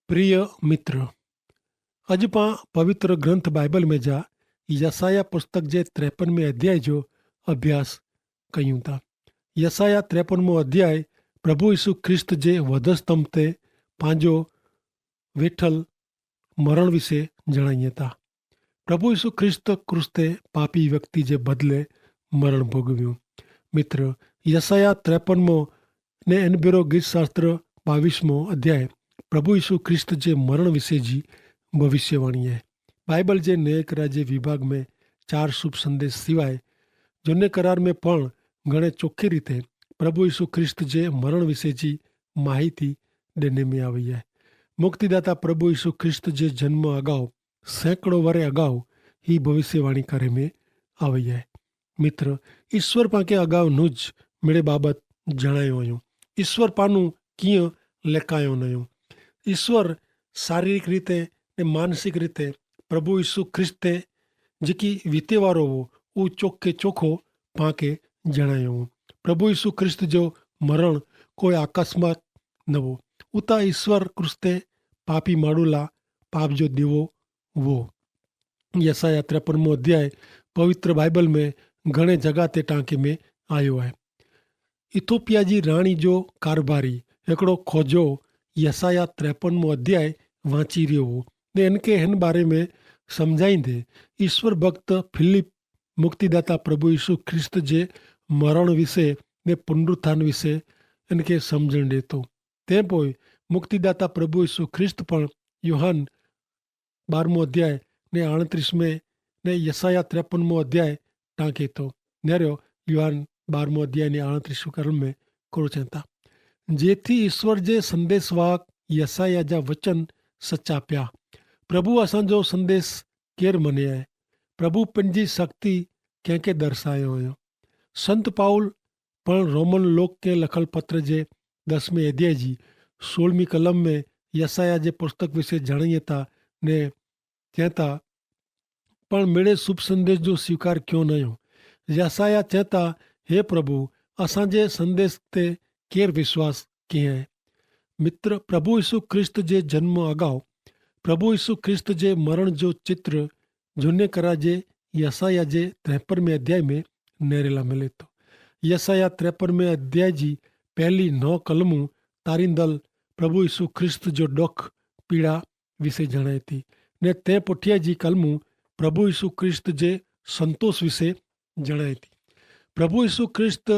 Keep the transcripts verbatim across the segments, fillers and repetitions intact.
પ્રિય મિત્ર, અજ પાં પવિત્ર ગ્રંથ બાઈબલ મેં જા યસાયાહ પુસ્તક જે ત્રેપન મેં અધ્યાય જો અભ્યાસ કહ્યું તા. યસાયાહ ત્રેપન મો અધ્યાય પ્રભુ ઈસુ ખ્રિસ્ત જે વધસ્તંભ તે પાંજો વેઠલ મરણ વિશે જણાઈ તા. પ્રભુ ઈસુ ખ્રિસ્ત ક્રૂસ તે પાપી વ્યક્તિ જે બદલે મરણ ભોગવ્યું. મિત્ર, યસાયાહ ત્રેપન મો ને એન ભેરો ગીત શાસ્ત્ર બાવીસ મો અધ્યાય પ્રભુ ઈસુ ખ્રિસ્ત જે મરણ વિશે જી ભવિષ્યવાણી હૈ. બાઈબલ જે નેક રાજ્ય વિભાગ મેં ચાર શુભ સંદેશ સિવાય જોને કરાર મેં પણ ઘણે ચોખી રીતે પ્રભુ ઈસુ ખ્રિસ્ત જે મરણ વિશે જી માહિતી દેને મેં આવે હૈ. મુક્તિદાતા પ્રભુ ઈસુ ખ્રિસ્ત જે જન્મ અગાઉ સેંકડો વરે અગાઉ હી ભવિષ્યવાણી કરે મેં આવે હૈ. મિત્ર, ઈસ્વર પાંકે અગાઉ નું જ મેળે બાબત જણાયો અયો. ઈસ્વર પાનું કિયા લેકાયો નયો. ઈસ્વર શારીરિક રીતે ને માનસિક રીતે પ્રભુ ઈસુ ખ્રિસ્ત તે જેકી વિતેવારો હો ઉચોકે ચોખો પાંકે જણાયો હો. પ્રભુ ઈસુ ખ્રિસ્ત જો મરણ કોઈ આકસ્મક નવો. ઉતા ઈસ્વર ક્રૂસ તે પાપી માડૂલા પાપ જો દેવો વો. યસાયાહ ત્રેપન મો અધ્યાય પવિત્ર બાઈબલ મેં ઘણે જગા તે ટાંકે મેં આયો હૈ. ઇથોપિયા જી રાણી જો કારભારી હેકડો ખોજો યસાયાહ ત્રેપન મો અધ્યાય વાંચી રહ્યો વો ને એનકે હેન બારે મેં સમઝાઈ દે. ઈસ્વર ભક્ત ફિલિપ મુક્તિદાતા પ્રભુ ઈસુ ખ્રિસ્ત જે મરણ વિશે ને પુનરુત્થાન વિશે એનકે સમઝણ દેતો. તે પોય મુક્તિદાતા પ્રભુ ઈસુ ખ્રિસ્ત પણ યોહાન બારમો અધ્યાય ને આણત્રીસ મેં ને યસાયાહ ત્રેપન મો અધ્યાય ટાંકે તો. નેરો યોહાન બારમો અધ્યાય ને આણત્રીસ કલમ મેં કોરો ચેતા, જેથી ઈસ્વર જે સંદેસવાહક યસાયાહ જા વચન સચ્ચા પ્યા. પ્રભુ અસાંજો સંદેસ કેર મને આય? પ્રભુ પન જી શક્તિ કેંકે દર્શાયો અયો? સંત પાઉલ પણ રોમન લોક કે લખલ પત્ર જે દસમે અધ્યાય જી સોળમી કલમ મેં યસાયાહ જે પુસ્તક વિશે જણાયે તા ને ચેતા, પણ મેળે શુભ સંદેશ જો સ્વીકાર ક્યો નયો. યસાયાહ ચેતા, હે પ્રભુ, અસાંજે સંદેશ તે કેર વિશ્વાસ કિયા હૈ? મિત્ર, પ્રભુ ઈસુ ખ્રિસ્ત જે જન્મ અગાઉ પ્રભુ ઈસુ ખ્રિસ્ત જે મરણ જો ચિત્ર જુને કરા જે યસાયાહ જે ત્રેપન મેં અધ્યાય મેં નેરેલા મિલે તો. યસાયાહ ત્રેપન મેં અધ્યાય જી પહેલી નવ કલમું તારીંદલ પ્રભુ ઈસુ ખ્રિસ્ત જો ડોખ પીડા વિશે જણાયતી. ને તે પુઠ્યા જી કલમું પ્રભુ ઈસુ ખ્રિસ્ત જે સંતોષ વિશે જણાયતી. પ્રભુ ઈસુ ખ્રિસ્ત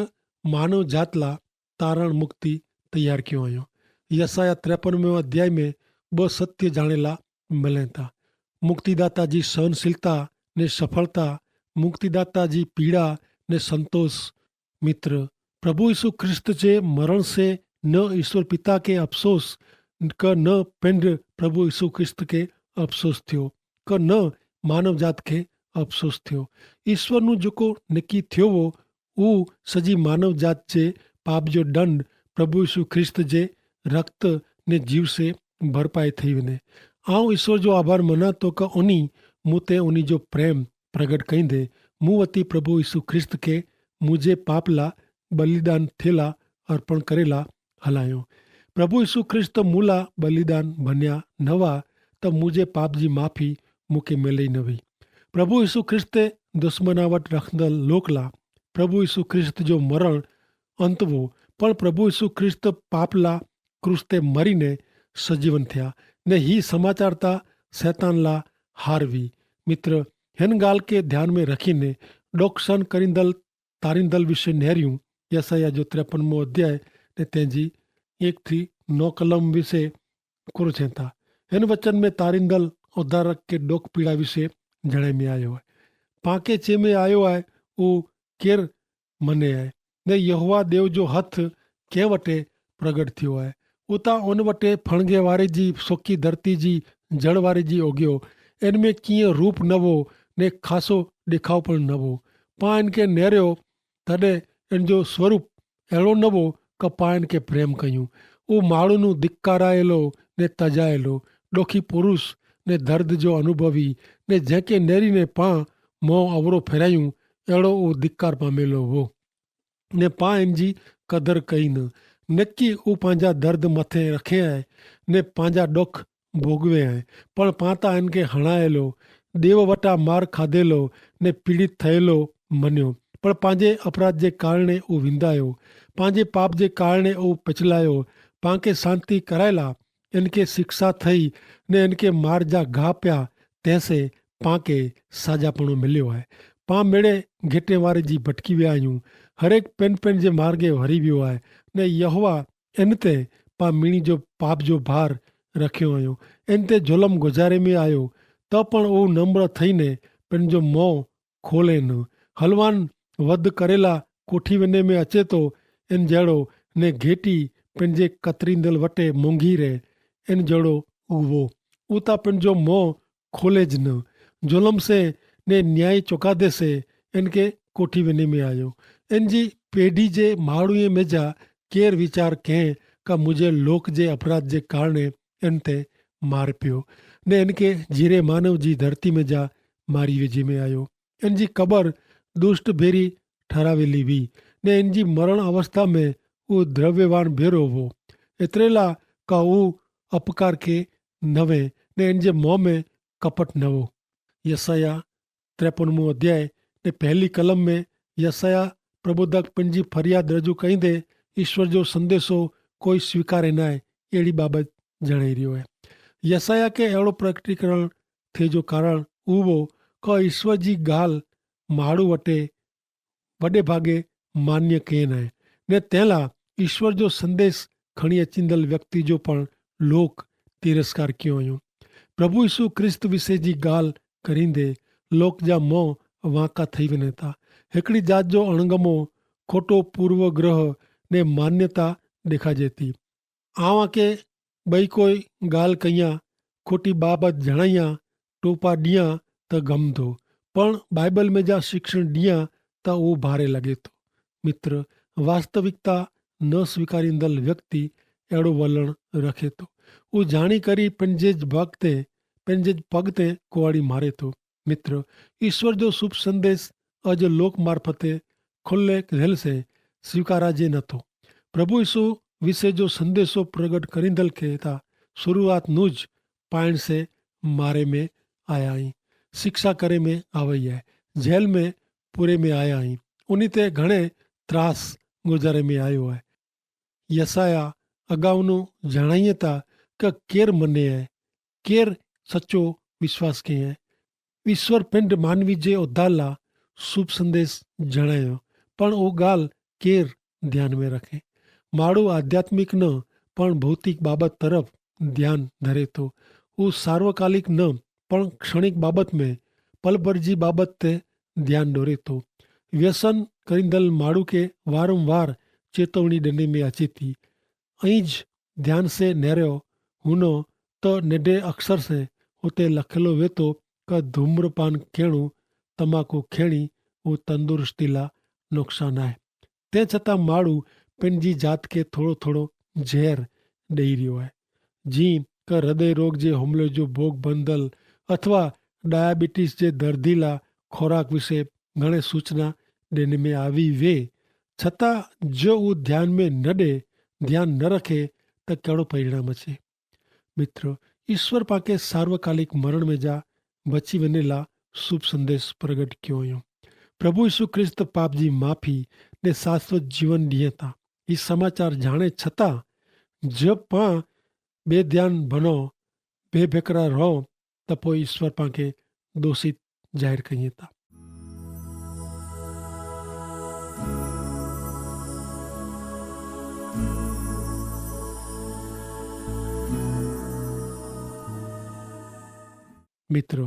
માનવ જાતલા તારણ મુક્તિ તૈયાર ક્યો અયો. યસાયાહ ત્રેપન મેં અધ્યાય મેં બહ સત્ય જાણેલા મલેતા. મુક્તિદાતા જી સહનશીલતા ને સફળતા, મુક્તિદાતા જી પીડા ને સંતોષ. મિત્ર, પ્રભુ ઈસુ ખ્રિસ્ત જે મરણ સે ન ઈસ્વર પિતા કે અફસોસ, કે ન પેંડ પ્રભુ ઈસુ ખ્રિસ્ત કે અફસોસ થયો, કે ન માનવજાત કે અફસોસ થયો. ઈસ્વરનું જોકો નેકી થયો વો ઉહ સજી માનવજાત જે પાપ જો દંડ પ્રભુ ઈસુ ખ્રિસ્ત જે રક્ત ને જીવ સે ભરપાઈ થઈ વને. આઉં ઈસ્વર જો આભાર મના તો કે ઉની મુતે ઉની જો પ્રેમ પ્રગટ કઈ દે. મુવતી પ્રભુ ઈસુ ખ્રિસ્ત કે મુઝે પાપલા બલિદાન થેલા અર્પણ કરેલા હલાયો. પ્રભુ ઈસુ ખ્રિસ્ત મુલા બલિદાન ભન્યા નવા, તો મુઝે પાપ જી માફી મુકે મેલે નવી. પ્રભુ ઈસુ ખ્રિસ્તે દુશ્મનાવટ રખદલ લોકલા પ્રભુ ઈસુ ખ્રિસ્ત જો મરણ અંતવો, પણ પ્રભુ ઈસુ ખ્રિસ્ત પાપલા ક્રૂસ તે મરીને સજીવન થયા. ને હી સમાચારતા સૈતાનલા હારવી. મિત્ર, હેન ગાલ કે ધ્યાન મેં રખીને ડોકસાન કરીંદલ તારીંદલ વિશે નહર્યું. યસાયાહ જો ત્રેપન મો અધ્યાય ને તેની એક થી નવ કલમ વિશે કુરુ છેંતા. હેન વચન મેં તારીંદલ ઉધારક કે ડોક પીડા વિશે જણાઈ મેં આયો હૈ. પાંકે ચે મેં આયો હૈ ઉહ કેર મને હૈ, ને યહોવા દેવ જો હથ કેં વટે પ્રગટ થયો હૈ? ઉતા ઉન વટે ફણગે વારે જી સોકી ધરતી જી જળ વારે જી ઓગ્યો. એન મેં કિયા રૂપ નવો ને ખાસો દેખાવ પણ નવો. પાં એન કે નેર્યો તદે એન જો સ્વરૂપ એડો નવો કે પાં એન કે પ્રેમ કહ્યું. ઉહ માળુનું ધિક્કારાયેલો ને તજાયેલો ડોખી પુરુષ ને ધર્દ જો અનુભવી, ને જેંકે નેરી ને પાં મોં અવરો ફેરાયું એડો ઉહ ધિક્કાર પામેલો વો. ને પાં એન જી કદર કઈ ન. નક્કી ઉહ પાંજા દર્દ મતે રખે હૈ ને પાંજા ડોખ ભોગવે હૈ. પણ પાંતા એનકે હણાયેલો, દેવ વટા માર ખાધેલો ને પીડિત થયેલો મન્યો. પણ પાંજે અપરાધ જે કારણે ઉવિંદાયો, પાંજે પાપ જે કારણે ઉપચલાયો. પાંકે શાંતિ કરાયેલા એનકે શિક્ષા થઈ, ને એનકે માર જા ગાપ્યા, તેસે પાંકે સાજાપણો મિલ્યો હૈ. પાં મેળે ઘેટે વારે જી ભટકી વ્યા આયું, હરેક પેન પેન જે માર્ગે હરી વ્યો હૈ. ને યહોવા એન તે પાં મિણી જો પાપ જો ભાર રખ્યો આયો, એન તે જોલમ ગુજારે મેં આયો. તો પણ ઓ નમ્ર થઈને પેન જો મોં ખોલે ન. હલવાન વધ કરેલા કોઠી વેને મેં અચેતો એન જેડો, ને ઘેટી પેન જે કતરી દલ વટે મોંઘી રહે એન જેડો ઉવો. ઉતા પેન જો મોં ખોલે જ ન. જોલમ સે ને ન્યાયી ચોકાદે સે એન કે કોઠી વેને મેં આયો. એન જી પેઢી જે માડૂએ મેં જા કેર વિચાર કહેં કા મુઝે લોક જે અપરાધ જે કારણે એન તે માર પ્યો, ને એન કે જીરે માનવ જી ધરતી મેં જા મારી વેજી મેં આયો. એન જી કબર દુષ્ટ ભેરી ઠરાવેલી વી, ને એન જી મરણ અવસ્થા મેં ઉં દ્રવ્યવાન ભેરો વો. એતરેલા કા ઉં અપકાર કે નવે, ને એન જે મોં મેં કપટ નવો. યસાયાહ ત્રેપનમું અધ્યાય ને પહેલી કલમ મેં યસાયાહ પ્રબોધક પન જી ફરિયાદ રજૂ કઈ દે, ઈસ્વર જો સંદેશો કોઈ સ્વીકારે નાય એડી બાબત જણાઈ રહ્યો હૈ. યસાયાહ કે એડો પ્રકટીકરણ થે જો કારણ ઉવો કો ઈસ્વર જી ગાલ માડૂ વટે વડે ભાગે માન્ય કહેન હૈ, ને તેલા ઈસ્વર જો સંદેશ ખણી અચિંદલ વ્યક્તિ જો પણ લોક તિરસ્કાર ક્યો અયો. પ્રભુ ઈસુ ખ્રિસ્ત વિશે જી ગાલ કરીંદે લોક જા મોં વાંકા થઈ વેને થા. હેકડી જાત જો અણગમો ખોટો પૂર્વગ્રહ ને માન્યતા દેખાજે થી. આવાં કે બઈ કોઈ ગાલ કહિયા, ખોટી બાબત જણાયા, ટોપા દિયા તો ગમતો, પણ બાઈબલ મેં જા શિક્ષણ દિયા તો ઉ ભારે લગે તો. મિત્ર, વાસ્તવિકતા ન સ્વીકારી દલ વ્યક્તિ એડો વલણ રખે તો. ઉ જાણી કરી પન જે જ ભક્તે પન જે જ પગતે કોવાડી મારે તો. મિત્ર, ઈસ્વર જો શુભ સંદેશ અજ લોક મારફતે ખુલ્લે હેલ સે સ્વીકારા જે નતો. પ્રભુ ઈસુ વિશે જો સંદેશો પ્રગટ કરીંદલ કે તા શરૂઆત નું જ પાયણ સે મારે મેં આયા હી, શિક્ષા કરે મેં આવે હૈ, જેલ મેં પૂરે મેં આયા હી, ઉની તે ઘણે ત્રાસ ગુજારે મેં આયો હૈ. યસાયાહ અગાઉનું જણાયે તા કે કેર મને હૈ, કેર સચો વિશ્વાસ કે હૈ. ઈસ્વર પિંડ માનવી જે ઉધારલા શુભ સંદેશ જણાયો, પણ ઓ ગાલ કેર ધ્યાન મેં રખે? માડૂ આધ્યાત્મિક ન પણ ભૌતિક બાબત તરફ ધ્યાન ધરે તો. ઉસ સાર્વકાલિક ન પણ ક્ષણિક બાબત મેં પલભર જી બાબત તે ધ્યાન ડોરે તો. વ્યસન કરીંદલ માડૂ કે વારંવાર ચેતવણી ડેને મેં અચેતી. અહીં જ ધ્યાન સે નેર્યો હુનો તો નેડે અક્ષર સે ઉતે લખેલો વેતો કે ધૂમ્રપાન કેણું, તમાકુ ખેણી ઉં તંદુરસ્તી લા નોકસાન આય. તે છતાં માડૂ પેનજી જાત કે થોડો થોડો ઝેર ડઈ રહ્યો આય. જી કે હૃદય રોગ જે હુમલે જો ભોગ બંધલ અથવા ડાયાબિટીસ જે દર્દીલા ખોરાક વિશે ઘણે સૂચના દેને મેં આવી વે, છતાં જો ઉં ધ્યાન મેં ન દે ધ્યાન ન રખે, તો કેડો પરિણામ હશે? મિત્ર, ઈસ્વર પાકે સાર્વકાલિક મરણ મેં જા બચી વેનેલા શુભ સંદેશ પ્રગટ ક્યો અયો. પ્રભુ ઈસુ ખ્રિસ્ત પાપજી માફી ને શાશ્વત જીવન દિયે તા. ઈ સમાચાર જાણે છતાં જો પાં બેધ્યાન ભનો, બેભેકરા રહો, તપો ઈસ્વર પાકે દોષિત જાહેર કહિયે તા. મિત્ર,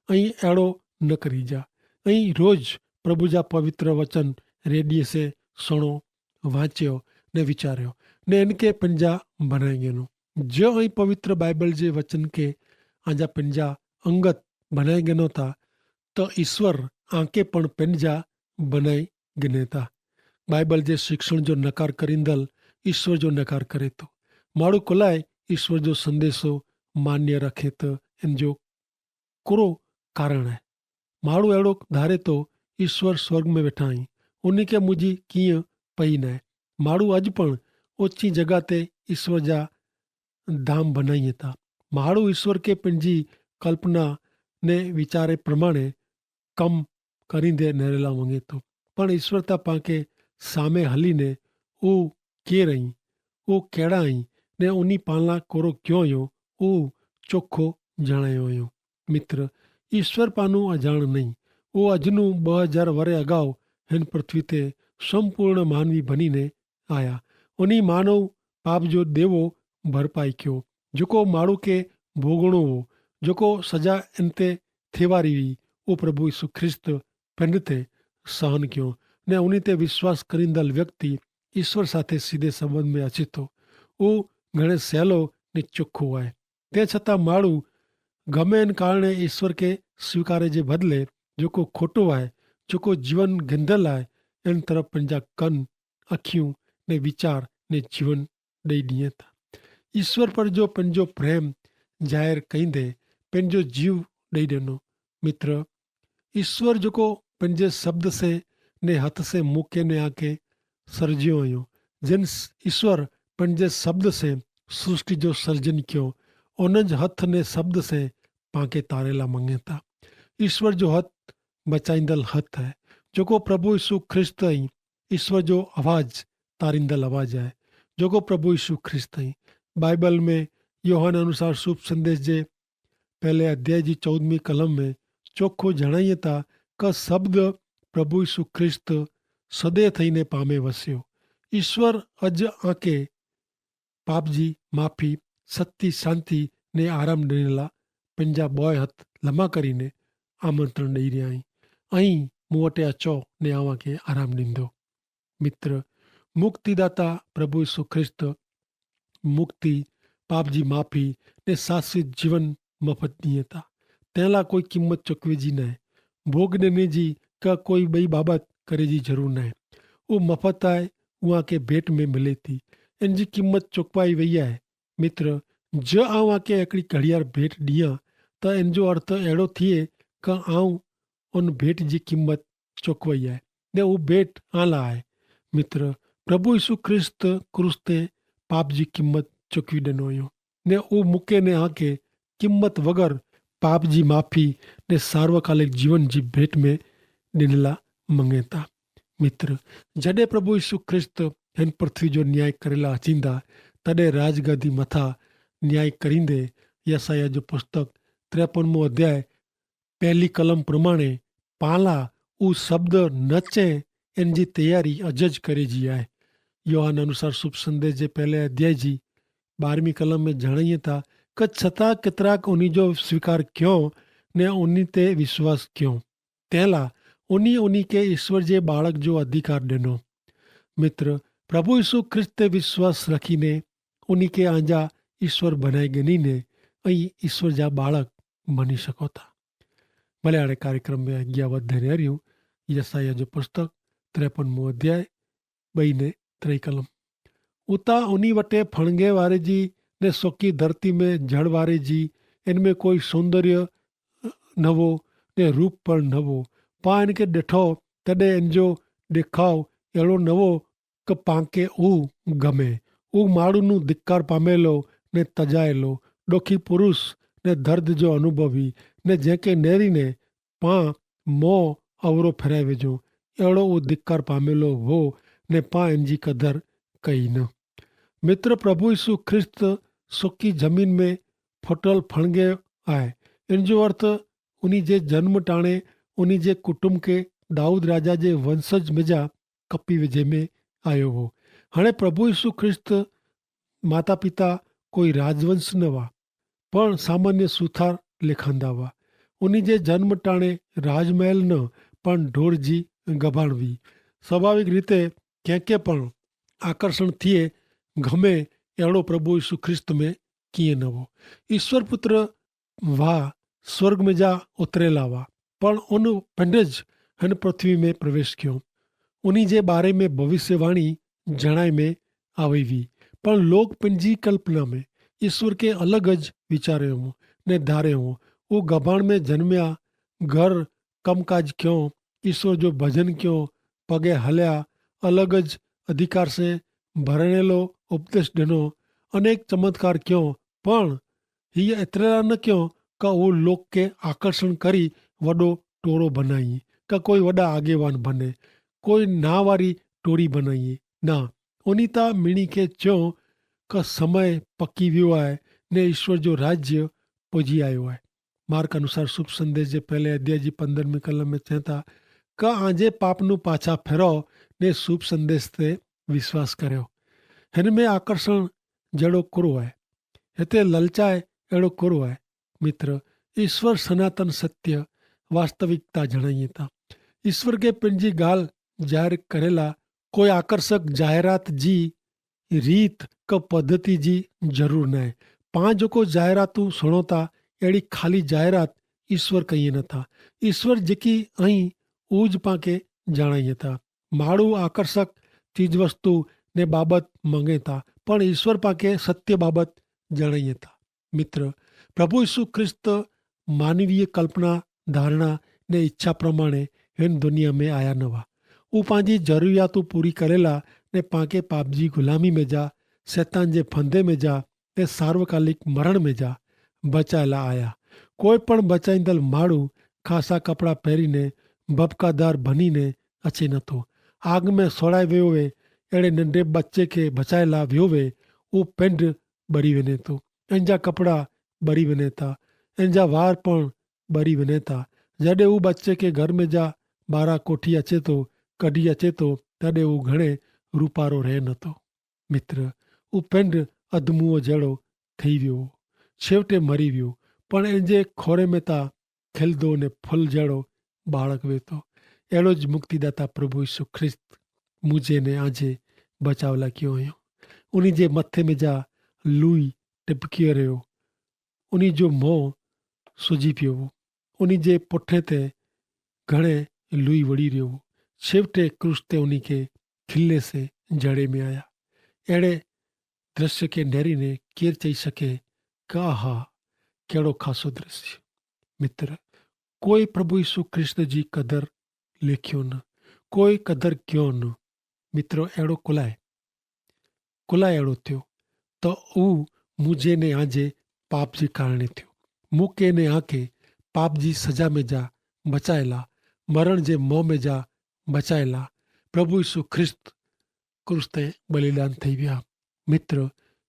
અહીં એડો ન કરી જા. અહીં રોજ પ્રભુ જા પવિત્ર વચન રેડિયે સે સુણો, વાંચ્યો ને વિચાર્યો ને એનકે પંજા ભનાઈ ગેનો. જો અહીં પવિત્ર બાઈબલ જે વચન કે આજા પંજા અંગત ભનાઈ ગેનો થા, તો ઈસ્વર આંકે પણ પંજા ભનાઈ ગિને થા. બાઈબલ જે શિક્ષણ જો નકાર કરીંદલ ઈસ્વર જો નકાર કરે તો. માડૂ કોલાએ ઈસ્વર જો સંદેશો માન્ય રખે તો એન જો કોરો કારણ હૈ? માડૂ એડો ધારે તો ઈસ્વર સ્વર્ગ મેં વેઠા હૈં, ઉની કે મુઝે કિયા પહી નાય. માડૂ અજ પણ ઓછી જગા તે ઈસ્વર જા ધામ ભનાઈ થા. માડૂ ઈસ્વર કે પનજી કલ્પના ને વિચારે પ્રમાણે કમ કરીંદે નરેલા મંગેતો. પણ ઈસ્વર તા પાંકે સામે હલી ને ઉહ કેર અહીં, ઉહ કેડા અહીં, ને ઉની પાલના કોરો ક્યો અયો ઉહ ચોખો જણાયો અયો. મિત્ર, ઈસ્વર પાનું અજાણ નહીં. ઉહ અજનું બહ હજાર વરે અગાઉ હેન પૃથ્વી તે સંપૂર્ણ માનવી ભની ને આયા. ઉની માનવ પાપ જો દેવો ભરપાઈ ક્યો, જોકો માડૂ કે ભોગણો હો, જોકો સજા એન તે થેવારી વી, ઉહ પ્રભુ ઈસુ ખ્રિસ્ત પેંડ તે સહન ક્યો. ને ઉની તે વિશ્વાસ કરીંદલ વ્યક્તિ ઈસ્વર સાથે સીધે સંબંધ મેં અચિતો. ઉહ ઘણે સહેલો ને ચોખો આય. તે છતાં માડૂ ગમે એન કારણે ઈસ્વર કે સ્વીકારે જે બદલે જોકો ખોટો આય, જોકો જીવન ગંધલ આય, એન તરફ પંજા કન અખ્યું ને વિચાર ને જીવન દઈ દિયે થા. ઈસ્વર પર જો પંજો પ્રેમ જાહેર કઈંદે પંજો જીવ દઈ દેનો. મિત્ર, ઈસ્વર જોકો પંજે શબ્દ સે ને હત સે મુકે ને આકે સર્જ્યો અયો. જેન ઈસ્વર પંજે શબ્દ સે સૃષ્ટિ જો સર્જન ક્યો, ઓન જ હત ને શબ્દ સે પાંકે તારેલા મંગેતા. ઈસ્વર જો હત બચાઈંદલ હત હૈ. જોકો પ્રભુ ઈસુ ખ્રિસ્ત અહીં ઈસ્વર જો અવાજ તારીંદલ અવાજ હૈ. જોકો પ્રભુ ઈસુ ખ્રિસ્ત અહીં બાઈબલ મેં યોહાન અનુસાર શુભ સંદેશ જે પહલે અધ્યાય જી ચૌદમી કલમ મેં ચોખો જણાયે તા કે શબ્દ પ્રભુ ઈસુ ખ્રિસ્ત સદે થઈને પામે વસ્યો. ઈસ્વર અજ આંકે પાપજી માફી, સત્તી શાંતિ ને આરામ ડેનેલા પંજા બોય હત લમા કરીને આમંત્રણ ડઈ રહ્યા હૈં. અહીં મુવટે અચો ને આવાંકે આરામ દીંદો. મિત્ર, મુક્તિદાતા પ્રભુ ઈસુ ખ્રિસ્ત મુક્તિ, પાપજી માફી ને સાસ્વિત જીવન મફત નહીં હતા. તેના કોઈ કિંમત ચોકવી જી નાય, ભોગ દેને જી કા કોઈ બઈ બાબત કરે જી જરૂર નાય. ઉહ મફત આય, ઉઆ કે ભેટ મેં મિલે થી. એન જી કિંમત ચોકવાઈ વૈયા હૈ. મિત્ર, જો આઉં આકે એકડી કડિયાર ભેટ દિયા, તો એન જો અર્થ એડો થિયે કે આઉં ઉન ભેટ જી કિંમત ચોકવાઈ આય. ને ઉહ ભેટ આલા આય. મિત્ર, પ્રભુ ઈસુ ખ્રિસ્ત ક્રૂસ તે પાપ જી કિંમત ચોકવી દેનો અયો. ને ઉહ મુકે ને આકે કિંમત વગર પાપ જી માફી ને સાર્વકાલિક જીવન જી ભેટ મેં દેનેલા મંગેતા. મિત્ર, જડે પ્રભુ ઈસુ ખ્રિસ્ત હેન પૃથ્વી જો ન્યાય કરેલા હચીંદા, તદે રાજગાદી મથા ન્યાય કરીંદે. યસાયાહ જો પુસ્તક ત્રેપનમો અધ્યાય પહેલી કલમ પ્રમાણે પાલા ઉસ શબ્દ નચે એન જી તૈયારી અજ જ કરે જી આય. યોહાન અનુસાર શુભ સંદેશ જે પહેલે અધ્યાય જી બારમી કલમ મેં જણાયે તા કે છતાં કેતરાક ઉની જો સ્વીકાર ક્યો ને ઉની તે વિશ્વાસ ક્યો, તેલા ઉની ઉની કે ઈસ્વર જે બાળક જો અધિકાર દેનો. મિત્ર, પ્રભુ ઈસુ ખ્રિસ્ત તે વિશ્વાસ રખી ને ઉની કે આંજા ઈસ્વર ભનાઈ ગની ને અહીં ઈસ્વર જા બાળક ભની શકો થા. ભલે આણે કાર્યક્રમ મેં અજ્ઞાવત ધરે રહ્યું. યસાયાહ જો પુસ્તક ત્રેપનમો અધ્યાય બઈ ને ત્રય કલમ. ઉતા ઉની વટે ફણગે વારે જી ને સોકી ધરતી મેં જડ વારે જી એન મેં કોઈ સૌંદર્ય નવો ને રૂપ પણ નવો. પા એન કે દેઠો તદે એન જો દેખાવ એડો નવો કે પાંકે ઉહ ગમે. ઉહ માણૂનું ધિક્કાર પામેલો ને તજાયેલો ડોખી પુરુષ ને ધર્દ જો અનુભવી ને જેંકે નેરી ને પાં મોં અવરો ફેરાઈ વેજો. એડો ઉહ ધિક્કાર પામેલો વો ને પાં એન જી કદર કઈ ન. મિત્ર, પ્રભુ ઈસુ ખ્રિસ્ત સુકી જમીન મેં ફોટલ ફણગે આય. એન જો અર્થ ઉની જે જન્મ ટાણે ઉની જે કુટુંબ કે દાઉદ રાજા જે વંશજ મેં જા કપી વેજે મેં આયો હો. હણે પ્રભુ ઈસુ ખ્રિસ્ત માતા પિતા કોઈ રાજવંશ ન વા પણ સામાન્ય સુથાર લેખાંદા વા. ઉની જે જન્મ ટાણે રાજમહેલ ન પણ ઢોર જી ગભાણ વી. સ્વાભાવિક રીતે કેંકે પણ આકર્ષણ થિયે ગમે એડો પ્રભુ ઈસુ ખ્રિસ્ત મેં કિયે નવો. ઈસ્વર પુત્ર વાહ સ્વર્ગ મેં જા ઉતરેલા વાહ પણ ઉન પંડે જ હન પૃથ્વી મેં પ્રવેશ ક્યો. ઉની જે બારે મેં ભવિષ્યવાણી જણાઈ મેં આવે વી. પણ લોક પંજી કલ્પના મેં ઈસ્વર કે અલગ જ વિચારે હો ને ધારે હો. ઉહ ગભાણ મેં જન્મ્યા, ઘર કમકાજ ક્યો, ઈસ્વર જો ભજન ક્યો, પગે હલ્યા, અલગ જ અધિકાર સે ભરણેલો ઉપદેશ દેનો, અનેક ચમત્કાર ક્યો. પણ હી એતરેલા ન ક્યો કા વો લોક કે આકર્ષણ કરી વડો ટોરો ભનાઈ, કા કોઈ વડા આગેવાન ભને, કોઈ નાવારી ટોરી ભનાઈ. ના, ઉની તા મિણી કે ચ્યો કા સમય પકી વ્યો આય, ને ઈશ્વર જો રાજ્ય પજી આયો આય. માર્ક અનુસાર શુભ સંદેશ જે પહેલે અધ્યાય જી પંદ્રહ મી કલમ મેં ચેંતા, કા આજે પાપનું પાછા ફેરો ને શુભ સંદેશ તે વિશ્વાસ કર્યો. હેન મેં આકર્ષણ જેડો કુરો આય, હેતે લલચાય એડો કુરો આય. મિત્ર, ઈસ્વર સનાતન સત્ય વાસ્તવિકતા જણાઈ થા. ઈસ્વર કે પન જી ગાલ જાહેર કરેલા કોઈ આકર્ષક જાહેરાત જી રીત કે પદ્ધતિ જી જરૂર નાય. પાં જોકો જાહેરાતું સુણોતા એડી ખાલી જાહેરાત ઈસ્વર કહિયે ન થા. ઈસ્વર જેકી અહીં ઉજ પાંકે જણાઈ થા. માડૂ આકર્ષક ચીજવસ્તુ ને બાબત મંગે થા, પણ ઈસ્વર પાંકે સત્ય બાબત જણાઈ થા. મિત્ર, પ્રભુ ઈસુ ખ્રિસ્ત માનવીય કલ્પના, ધારણા ને ઇચ્છા પ્રમાણે હેન દુનિયા મેં આયા નવા. ઉપાજી જરૂરિયાતો પૂરી કરેલા ને પાંકે પાપજી ગુલામી મેં જા, સૈતાન જે ફંધે મેં જા, તે સાર્વકાલિક મરણ મેં જા બચાયેલા આયા. કોઈ પણ બચાઈંદલ માડૂ ખાસા કપડા પહેરી ને ભપકાદાર ભની ને અચ્છે નતો. આગ મેં સોડાઈ વ્યો વે એડે નંડે બચ્ચે કે બચાયેલા વ્યો વે. ઉપ પેંડ બરી વેને તો, એનજા કપડા બરી વેને તા, એનજા વાર પણ બરી વેને તા. જડે ઉ બચ્ચે કે ઘર મેં જા બારા કોઠી અચેતો કઢ઼ી અચેતો, તદે ઉ ઘણે રૂપારો રહે નતો. મિત્ર, ઉ પેંડ અધમુઓ જેડો થઈ વ્યો, છેવટે મરી વ્યો. પણ એનજે ખોરે મેં તા ખેલદો ને ફલ જેડો બાળક વેતો. એડો જ મુક્તિદાતા પ્રભુ ઈસુ ખ્રિસ્ત મુઝે ને આજે બચાવલા ક્યો અયો. ઉની જે મથે મેં જા લુઈ ટેપક્યો રહ્યો, ઉની જો મોં સુજી પ્યો વો, ઉની જે પોઠે તે ઘણે લુઈ વડી રહ્યો વો. છેવટે ક્રૂસ તે ઉની કે ખિલ્લે સે જડ઼ે મેં આયા. એડે દ્રશ્ય કે નેરી ને કેર ચાઈ શકે? કા હા, કેડો ખાસો દ્રશ્ય. મિત્ર, કોઈ પ્રભુ ઈસુ ખ્રિસ્ત જી કદર લેખ્યો ન, કોઈ કદર ક્યો ન. મિત્ર, એડો કુલાય કુલાય એડો થ્યો? તો ઉહ મુઝે ને આજે પાપ જી કારણે થ્યો. મુકે ને આકે પાપ જી સજા મેં જા બચાયેલા, મરણ જે મોં મેં જા બચાયેલા. પ્રભુ ઈસુ ખ્રિસ્ત ક્રૂસ તે બલિદાન થઈ વ્યા. મિત્ર,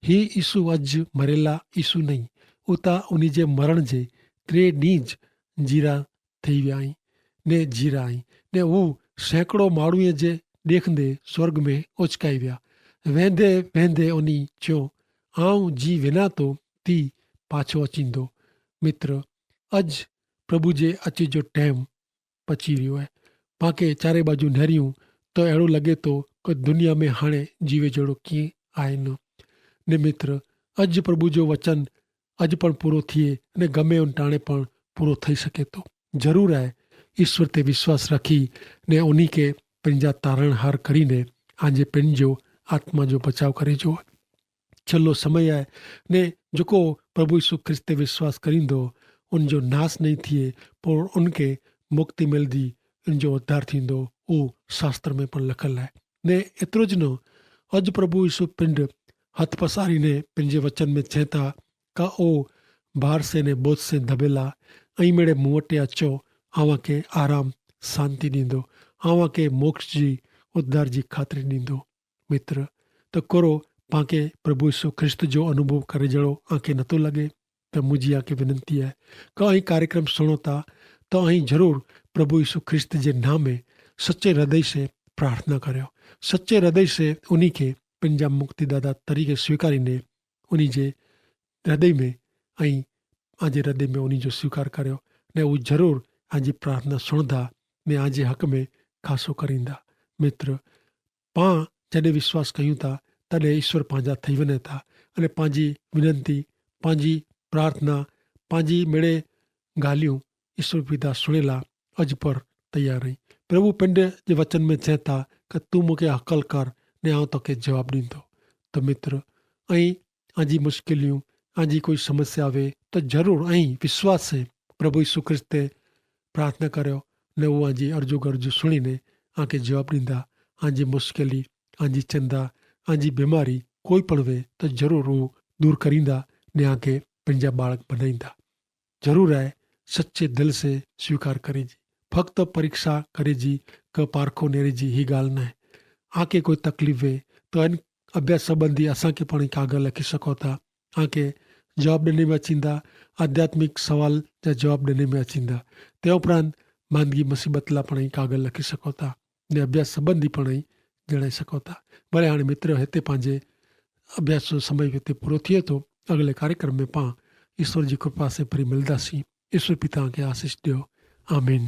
હી ઈસુ અજ મરેલા ઈસુ નહીં, ઉતા ઉની જે મરણ જે ત્રે નીજ જીરા થઈ વ્યા આઈ ને જીરા આઈ. ને ઉહ સેંકડો માણૂએ જે દેખંદે સ્વર્ગ મેં ઓચકાઈ વ્યા. વેંધે વેંધે ઉની ચ્યો, આઉં જી વેના તો તી પાછો અચીંદો. મિત્ર, અજ પ્રભુ જે અચે જો ટેમ પચી રહ્યો હૈ. પાંકે ચારે બાજુ નહર્યું તો એડો લગે તો કે દુનિયા મેં હાણે જીવે જેડો કિંય આય ન. ને મિત્ર, અજ પ્રભુ જો વચન અજ પણ પૂરો થિયે, અને ગમે ઉન ટાણે પણ પૂરો થઈ શકે તો જરૂર આય. ઈસ્વર તે વિશ્વાસ રાખી ને ઉની કે પંજા તારણહાર કરીને આજે પંજો આત્મા જો બચાવ કરે જો. છેલ્લો સમય આય, ને જોકો પ્રભુ ઈસુ ખ્રિસ્ત તે વિશ્વાસ કરીંદો, ઉન જો નાસ નહીં થિયે, પણ ઉનકે મુક્તિ મેલદી, ઉન જો ઉદ્ધાર થીંદો. ઉ શાસ્ત્ર મેં પણ લખલ આય. ને એતરો જ ન, અજ પ્રભુ ઈસુ પિંડ હથ પસારી ને પંજે વચન મેં છેંતા, કા ઓ ભાર સે ને બોજ સે ધબેલા, અહીં મેડે મુવટે અચો, આવાં કે આરામ, શાંતિ દીંદો, આવાં કે મોક્ષ જી ઉદ્ધાર જી ખાતરી દીંદો. મિત્ર, તો કરો પાંકે પ્રભુ ઈસુ ખ્રિસ્ત જો અનુભવ કરે જેડો આંકે નતો લગે? તો મુઝે આંકે વિનંતી હૈ કે અહીં કાર્યક્રમ સુણોતા, તો અહીં જરૂર પ્રભુ ઈસુ ખ્રિસ્ત જે નામે સચ્ચે હૃદય સે પ્રાર્થના કર્યો, સચ્ચે હૃદય સે ઉની કે પંજા મુક્તિદાદા તરીકે સ્વીકારી ને ઉની જે હૃદય મેં અહીં આજે હૃદય મેં ઉની જો સ્વીકાર કર્યો, ને ઉં જરૂર આજે પ્રાર્થના સુણધા ને આજે હક મેં ખાસો કરીંદા. મિત્ર, પાં જડે વિશ્વાસ કહ્યું થા, તડે ઈશ્વર પાંજા થઈ વને થા, અને પાંજી વિનંતી, પાંજી પ્રાર્થના, પાંજી મેડે ગાલિયું ઈશ્વર પિતા સુણેલા અજ પર તૈયાર હૈં. પ્રભુ પિંડ જે વચન મેં ચેતા કે તું મુકે હકલ કર, ને આવ તોકે જવાબ દીધો. તો મિત્ર, અહીં આજી મુશ્કેલિયું, આજી કોઈ સમસ્યા આવે, તો જરૂર અહીં વિશ્વાસ હૈં પ્રભુ ઈસુ ખ્રિસ્ત તે પ્રાર્થના કર્યો, ને ઉં આજી અરજુ ગરજુ સુણીને આંકે જવાબ દીધા. આજી મુશ્કેલી, આજી ચિંદા, આજી બીમારી કોઈ પણ વે, તો જરૂર ઉં દૂર કરીંદા, ને આંકે પંજા બાળક બનાઈંદા. જરૂર આય સચ્ચે દિલ સે સ્વીકાર કરે જી, ફક્ત પરીક્ષા કરે જી કે પારખો નેરે જી હી ગાલ નાય. આંકે કોઈ તકલીફ વે તો અભ્યાસ સંબંધી અસાંકે પણ કાગર લખી શકો થા. આંકે જવાબ દેને મેં અચીંદા, આધ્યાત્મિક સવાલ જા જવાબ દેને મેં અચીંદા. તે ઉપરાંત માંદગી મુસીબતલા પણ કાગર લખી શકો થા, ને અભ્યાસ સંબંધી પણ જણાઈ શકો થા. ભલે હાણે મિત્ર હેતે પાંજે અભ્યાસ જો સમય હેતે પૂરો થિયે તો અગલે કાર્યક્રમ મેં પાં ઈશ્વર જી કૃપા સે ફરી મિલદા સી. ઈશ્વર પિતા કે આશીસ દ્યો. આમીન.